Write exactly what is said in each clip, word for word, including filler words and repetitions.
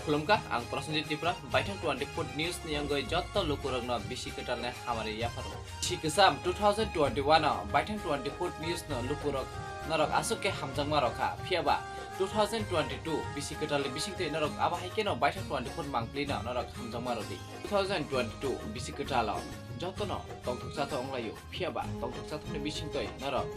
Khulumkha, ang Prosenjit Tripura, Baithang twenty-four News ni wngwi jotto lukurokno bisi kwtalni hamari yapharo. Bisi kwcham two thousand twenty-one o Baithang twenty-four News no lukurok norok aswk khe hamjakma rokha, phiyaba two thousand twenty-two bisi kwtalni bisingtwi norok abo hai kheno Baithang twenty-four mangpli no norok hamjakma rwdi. Two thousand twenty-two bisi kwtalo jotono tongthok chathok wnglaio. Phiyaba tongthok chathokni bisingtwi norok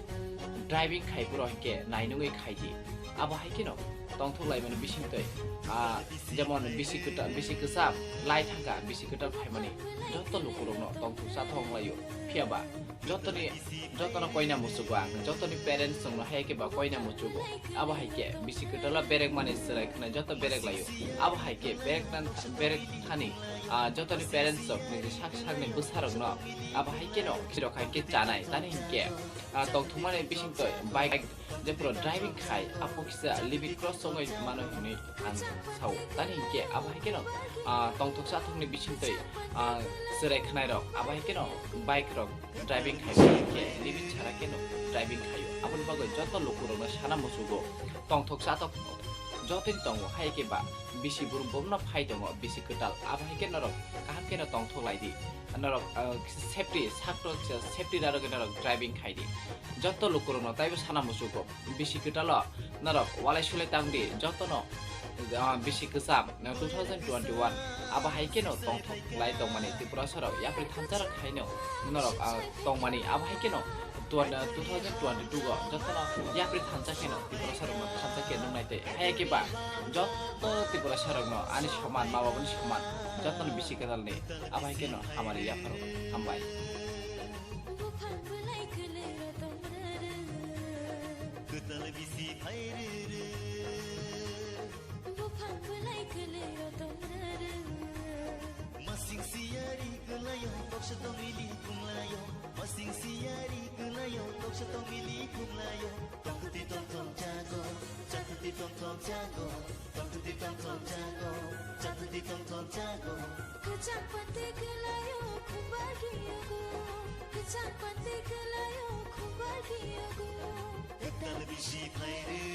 driving khai phuru hinkhe nainungwi khaidi. Abo hai kheno tongthok laimani bisingtwi, ah, jemon bisi kwta-, bisi kwcham lai thangkha, bisi kwtal phaimani joto lukurokno tongthok chathok wnglaio. Phiyaba jotoni, jotono koina muchugo ang, jotoni parents rokno hai khe ba koina muchugo. Abo hai khe bisi kwtalo berekmani chwrai khwnai joto berek laio. Abo hai khe berek tan-, berek thani, ah, jotoni parents rok niji sak sakni bwsarokno abo hai kheno khirok hai khe chanai, tani hinkhe, ah, tongthokmani bisingtwi bike jephuru driving khai, apo kisa limit cross wngwi mano hinwi ang sao. Tani hinkhe abo hai kheno, ah, tongthok chathokni bisingtwi, ah, chwrai khwnairok abo hai kheno bike rok driving khai, hinkhe limit chara kheno driving khaio. Aboni bagwi joto lukurokno sana muchugo, tongthok chathok jotoni tongo, hai khe ba bisi burung bomno phai tongo, bisi kwtal, abo hai khe norok kaham kheno tongthok lai di. Norok, ah, safety, sakto safety rarogwi norok driving khai di. Joto lukurokno taibo sana muchugo, bisi kwtalo norok walai sulai tang di, jotono, ah, bisi kwcham, ah, two thousand twenty-one abo hai kheno tongthok lai tongmani Tripura sarok yapri thansa rok haino norok, ah, tongmani abo hai kheno twen-, two thousand twenty-two o jotono yapri thansa kheno Tripura sarokno thansa khe nungnai tei hai khe ba joto Tripura sarokno ani soman, ma babani soman, jotono bisi kwtalni abo hai kheno hamari yapharo. Hambai. Buphang bwlai kwlwi rw tong rw rw. Kwtal bisi phai rw rw. Buphang bwlai kwlwi rw tong rw rw. Masing siyari kwlaio, toksa tongmili phunglaio. Masing siyari kwlaio, toksa tongmili phunglaio. Tongthokti tongthok jago, chathuti tongthok jago. Tongthokti tongthok jago, chathuti tongthok jago. Kwchang pante kwlaio, khumbar giyogo. Kwchang pante kwlaio, khumbar giyogo. Ektal bisi phai rw